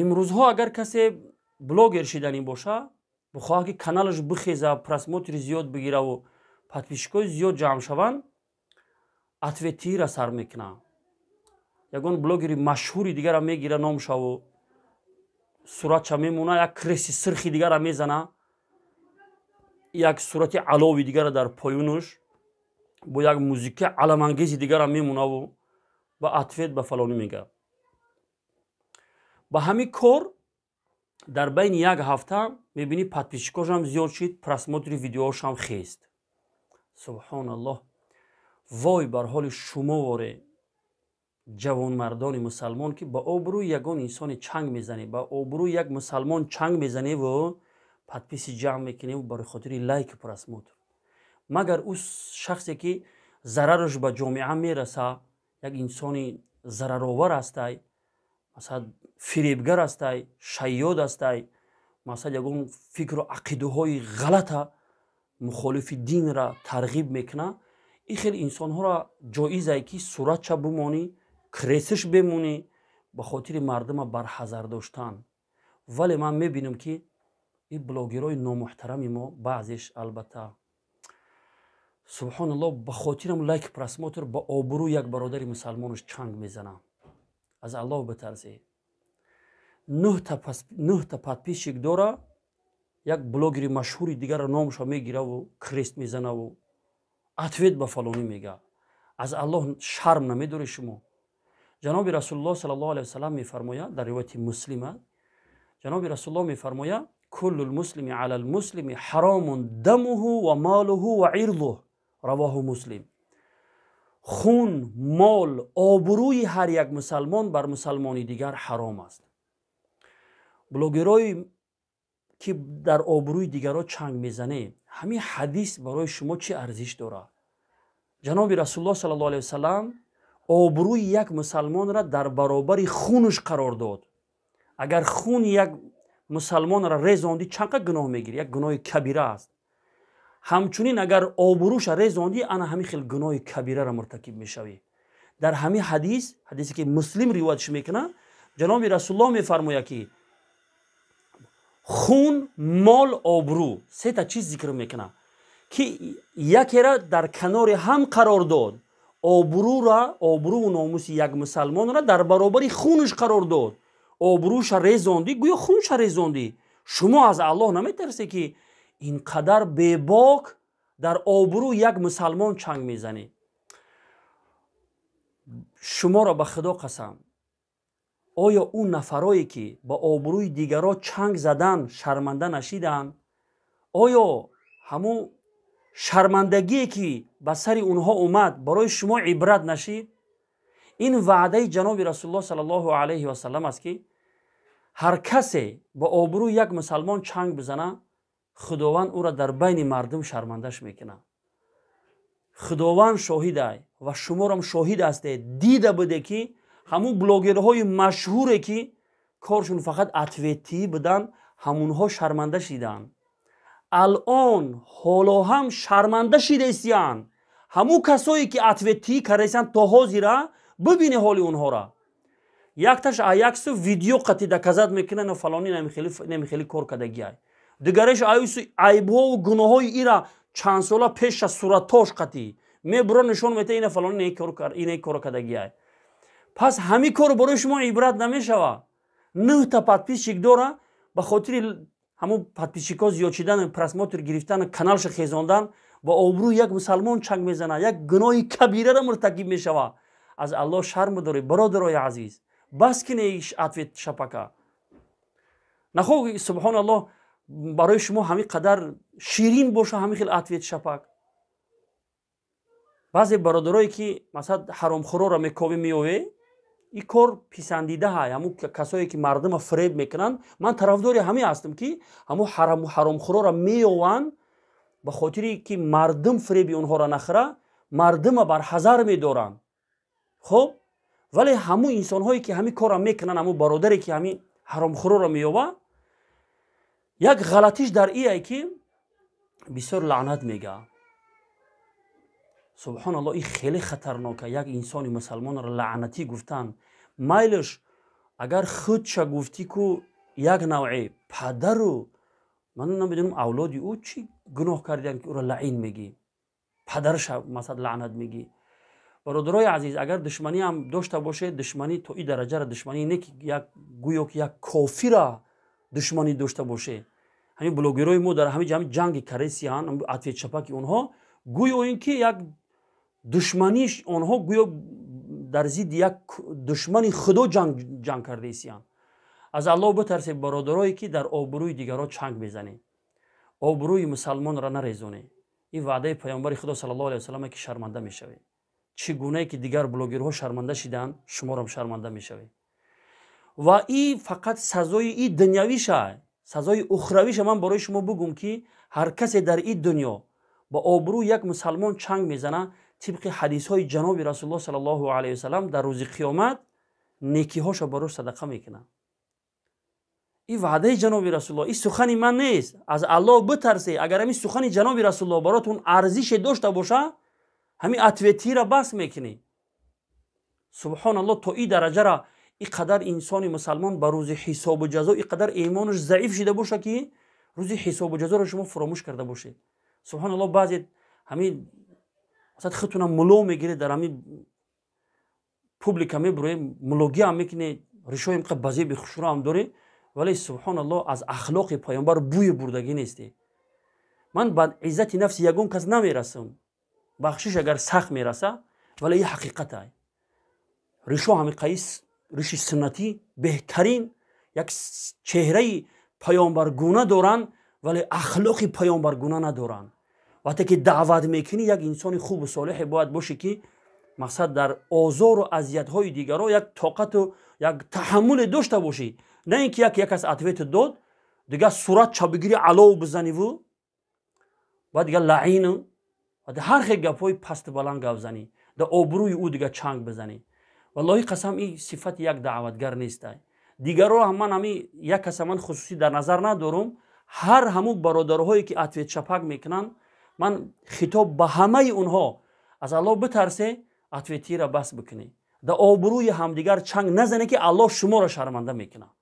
Имрӯзҳо агар касе блогер шиданӣ боша, бихоҳад, ки каналаш бихеза, просмотри зиёд бигираву подписчикои зиёд ҷамъ шаванд, ответтиира сар мекунад. Ягон блогери машҳури дигара мегира, номшаву суратша мемона, як крести сирхи дигара мезана, як сурати алови дигара дар поюнуш бо як музика аламангези дигара мемонаву ба ответ ба фалонӣ мега. Ба ҳамин кор дар байни як ҳафта мебинӣ, подписчикошам зиёд шид, просмотри видеоошам хест. Субҳоналлоҳ! Вой бар ҳоли шумо, воре ҷавонмардони мусалмон, ки ба обрӯи ягон инсоне чанг мезанед, ба обрӯи як мусалмон чанг мезаневу подписи ҷамъ мекуневу барои хотири лайку просмотр. Магар ӯ шахсе, ки зарараш ба ҷомеа мераса, як инсони зараровар ҳастай, масалан, фиребгар ҳастай, шайёд ҳастай, масалан, ягон фикру ақидаҳои ғалата, мухолифи динра тарғиб мекунад, ин хел инсонҳоро ҷоизае, ки суратша бимонӣ, кресиш бемонӣ, ба хотири мардума барҳазар доштан. Вале ман мебинам, ки ин блогерҳои номуҳтарами мо, баъзеш албатта, субҳоналлоҳ, ба хотирам лайк, просмотр ба обрӯ як бародари мусалмонаш чанг мезанам. Аз Аллоҳ битарсед. Нӯҳта подписчик дора, як блогери машҳури дигарро номаша мегираву крест мезанаву ответ ба фалонӣ мега. Аз Аллоҳ шарм намедоред шумо? Ҷаноби Расулуллоҳ саллаллоҳу алайҳи васалам мефармояд, дар ривояти Муслима, ҷаноби Расулуллоҳ мефармояд: كل المسلم على المسلم حرام دمه وماله وعرضه. رواه مسلم. Хун, мол, обрӯи ҳар як мусалмон бар мусалмони дигар ҳаром аст. Блогерое ки дар обрӯи дигарро чанг мезанед, ҳамин ҳадис барои шумо чӣ арзиш дорад? Ҷаноби Расулуллоҳ саллаллоҳу алайҳи васалам обрӯи як мусалмонра дар баробари хунаш қарор дод. Агар хуни як мусалмонра резондӣ, чанд қад гуноҳ мегирӣ? Як гуноҳи кабира аст. Ҳамчунин агар обрӯша резондӣ, ана ҳамин хел гуноҳи кабирара муртакиб мешавӣ. Дар ҳамин ҳадис, ҳадисе ки Муслим ривоятш мекунад, ҷаноби Расулуллоҳ мефармояд, ки хун, мол, обрӯ, сета чиз зикр мекунад, ки якера дар канори ҳам қарор дод. Обрӯра, обрӯву номуси як мусалмонра дар баробари хунаш қарор дод. Обрӯша резондӣ, гӯё хунша резондӣ. Шумо аз Аллоҳ наметарсе, ки ин қадар бебок дар обрӯ як мусалмон чанг мезанед? Шуморо ба Худо қасам, оё ӯ нафарое, ки ба обрӯи дигарро чанг задан, шарманда нашиданд? Оё ҳамун шармандагие, ки ба сари онҳо омад, барои шумо ибрат нашид? Ин ваъдаи ҷаноби Расулуллоҳ саллаллоҳу алайҳи васалам аст, ки ҳар касе ба обрӯи як мусалмон чанг бизана, Худованд ӯро дар байни мардум шармандаш мекунад. Худованд шоҳидай ва шуморам шоҳид ҳастед, дида буде, ки ҳамун блогерҳои машҳуре, ки коршон фақат ответтӣ буданд, ҳамунҳо шарманда шиданд. Алон ҳоло ҳам шарманда шидаистиянд. Ҳамун касое, ки ответтӣ кардаистиянд, то ҳозира бибине ҳоли онҳора. Якташ аяксу видео қати доказать мекунад, на фалони намихели кор кардагиай, дигареш аюсу айбҳову гуноҳҳои ира чандсола пеша суратош қати мебура, нишон мета, ина фалони ине кор кардагиай. Пас ҳамин кор барои шумо ибрат намешавад? Нӯҳта подписчик дора, ба хотири ҳамун подписчикҳо зиёд шидан, просмотр гирифтан, каналша хезондан, ба обрӯи як мусалмон чанг мезанад, як гуноҳи кабирара муртакиб мешавад. Аз Аллоҳ шарм доред, бародарои азиз. Бас кине ответ шапака нахо. Субҳоналлоҳ, барои шумо ҳамин қадар ширин боша ҳамин хел ответ шапак. Баъзе бародарое, ки масалан ҳаромхӯроро мековӣ, меове, ин кор писандида ҳай. Ҳамун касое, ки мардума фиреб мекунанд, ман тарафдори ҳамин ҳастам, ки ҳамун ҳаромхӯроро меованд, ба хотире ки мардум фиреби онҳоро нахӯра, мардума барҳазар медоранд. Хуб, вале ҳамун инсонҳое, ки ҳамин корро мекунанд, ҳамун бародаре, ки ҳамин ҳаромхӯроро меёва, як ғалатиш дар ие, ки бисёр лаънат мега. Субҳоналлоҳ, ин хеле хатарнока. Як инсони мусалмонро лаънатӣ гуфтан, майлаш. Агар худша гуфтӣ ку як навъе падару ман намедонам авлоди ӯ чӣ гуноҳ кардианд, ки ӯро лаъин мегӣ, падарша масалан лаънат мегӣ. Бародарои азиз, агар душманӣ ҳам дошта бошед, душманӣ то и дараҷара душманӣ не, ки як гӯё ки як кофира душманӣ дошта боше. Ҳамин блогерои мо дар ҳамин ҷамъи ҷанги каресиян, ответ чапаки онҳо гӯё ин ки як душманиш онҳо гӯё дар зидди як душмани худо ҷанг кардаисиян. Аз Аллоҳ битарсед, бародарое ки дар обрӯи дигарро чанг мезанед, обрӯи мусалмонро нарезонед. Ин ваъдаи паёмбари худо саллаллоҳу алайҳи васаллам, ки шарманда мешавед. Чӣ гунае ки дигар блогерҳо шарманда шиданд, шуморам шарманда мешавед. Ва и фақат сазои и дунявиша, сазои ухравиша ман барои шумо бугум, ки ҳар касе дар и дунё ба обрӯи як мусалмон чанг мезана, тибқи ҳадисҳои ҷаноби Расулуллоҳ саллаллоҳу алайҳи васаллам, дар рӯзи қиёмат некиҳоша барош садақа мекунад. Ин ваъдаи ҷаноби Расулуллоҳ, ин сухани ман нест. Аз Аллоҳ битарсе. Агар ҳамин сухани ҷаноби Расулуллоҳ баротон арзише дошта боша, ҳамин ответира бас мекунӣ. Субҳоналлоҳ, то и дараҷара и қадар инсони мусалмон ба рӯзи ҳисобу ҷазо и қадар имонаш заиф шида боша, ки рӯзи ҳисобу ҷазоро шумо фуромӯш карда бошед. Субҳоналлоҳ, баъзе ҳамин масалан худтона муло мегиред, дар ҳамин публика мебуроед, мулогиам мекунед, ришои инқа базеби хушрӯам доред, вале субҳоналлоҳ, аз ахлоқи паёмбар бӯи бурдагӣ нестед. Ман ба иззати нафси ягон кас намерасам, бахшиш агар сахт мераса, вале ин ҳақиқатай. Ришо ҳамиқаи риши суннатӣ беҳтарин як чеҳраи паёмбаргуна доранд, вале ахлоқи паёмбаргуна надоранд. Вақте ки даъват мекунӣ, як инсони хубу солиҳе бояд бошӣ, ки мақсад дар озору азиятҳои дигаро як тоқату як таҳаммуле дошта бошӣ, на ин ки як кас ответ дод, дигар сурат чабигири, алов бизаниву баъд дигар лаъину ҳар хел гапҳои пасту баланд гап занӣ, дар обрӯи ӯ дигар чанг бизанӣ. Валлоҳи қасам, ин сифати як даъватгар нестай. Дигарро ҳам ман ҳами як каса ман хусусӣ дар назар надорум. Ҳар ҳамун бародарҳое ки ответ чапак мекунанд, ман хитоб ба ҳамаи онҳо: аз Аллоҳ битарсе, ответира бас бикунед, дар обрӯи ҳамдигар чанг назане, ки Аллоҳ шуморо шарманда мекунад.